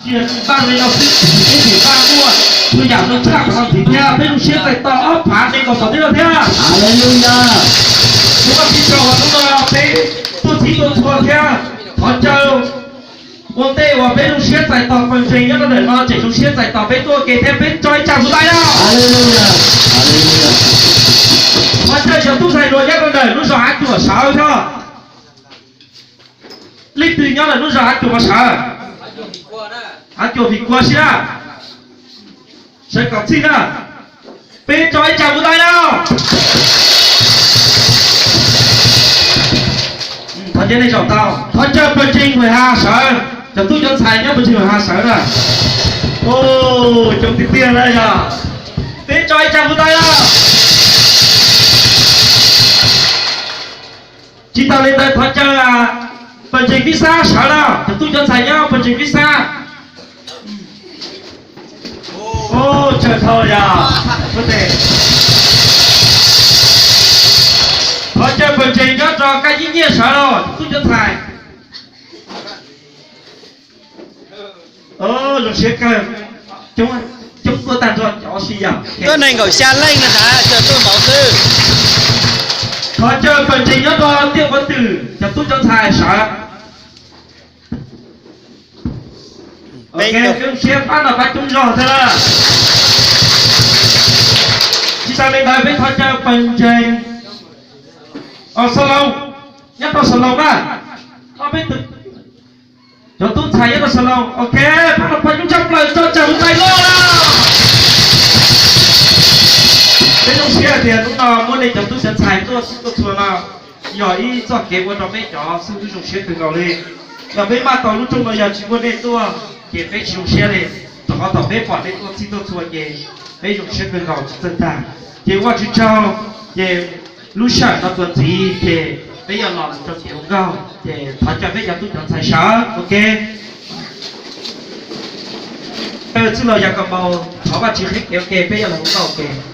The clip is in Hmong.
Tsis yog tsis npaj li no xwb, peb tseem npaj muaj txhua yam zoo tshaj qhov no ntxiv thiab. Peb zoo siab txais tos ob phav nees nkaum phav tib no thiab. Haleluya. Kuv ua tib tso hnub no peb tuaj txhij tuaj txhua thiab thov caw ua ntej uas peb zoo siab txais tos pawg ntseeg nyob rau ntawm no tseem zoo siab txais tos peb tuaj ua ke thiab, peb tso ib tsam vus tais na. Haleluya. Haleluya. Thov caw cov tub ntxhais hluas nyob rau ntawm lub zos Hav Cuam sawv thiab. Leej twg nyob ntawm lub zos Hav Cuam mas sawv? Hav Cuam Vim Kua sib na, sawv kom txhij na. Peb tso ib tsam vus tais na. Thov caw nej zaum tau, thov caw pawg ntseeg Huas Has sawv, cov tub cov ntxhais nyob pawg ntseeg Huas Has sawv na. Coob tiag tiag na yog. Peb tso ib tsam vus tais na. Tsis tas li ntawd thov caw pawg ntseeg Vib Xab sawv na, cov tub cov ntxhais nyob pawg ntseeg Vib Xab. Tsawg dhau yog. Thov caw pawg ntseeg nyob rau Kab Yib Nyiaj sawv na, cov tub cov ntxhais. Zoo siab kawg, coob tuaj tag nrho cov si yog. Tuaj nees nkaum xya leej no na, cov tuaj npaum xwb. Thov caw pawg ntseeg nyob rau Tiaj Quav Twm cov tub cov ntxhais sawv. Peb zoo siab pab no pab coob zog thiab na. Tsis tas li ntawd peb thov caw pawg ntseeg Xov Loos, nyob rau Xov Loos na, ob peb tug cov tub ntxhais nyob rau Xov Loos, ok, pab no pab coob tshaj plaws tso tsam vus tais loj na. Peb zoo siab tias hnub no muaj nej cov tub cov ntxhais tuaj txhij tuaj txhua no yog ib txoj kev ua rau peb cov xib hwb zoo siab kawg nkaus li. Yog peb maj tau lub rooj no yog tsis muaj nej tuaj ces peb tsis zoo siab li. Rau qhov thaum peb pom nej tuaj txhij tuaj txhua ces peb zoo siab kawg nkaus tsis txawj tag. Ces Vajtswv tsaug, ces lub sij hawm no txuas ntxiv ces peb yuav los mus rau kev ua nkauj, ces thov caw peb cov tub cov ntxhais sawv, ok. Txwj Laug Yaj Kam Npaus thov Vajtswv qhib kev, ok, peb yuav los ua nkauj, ok.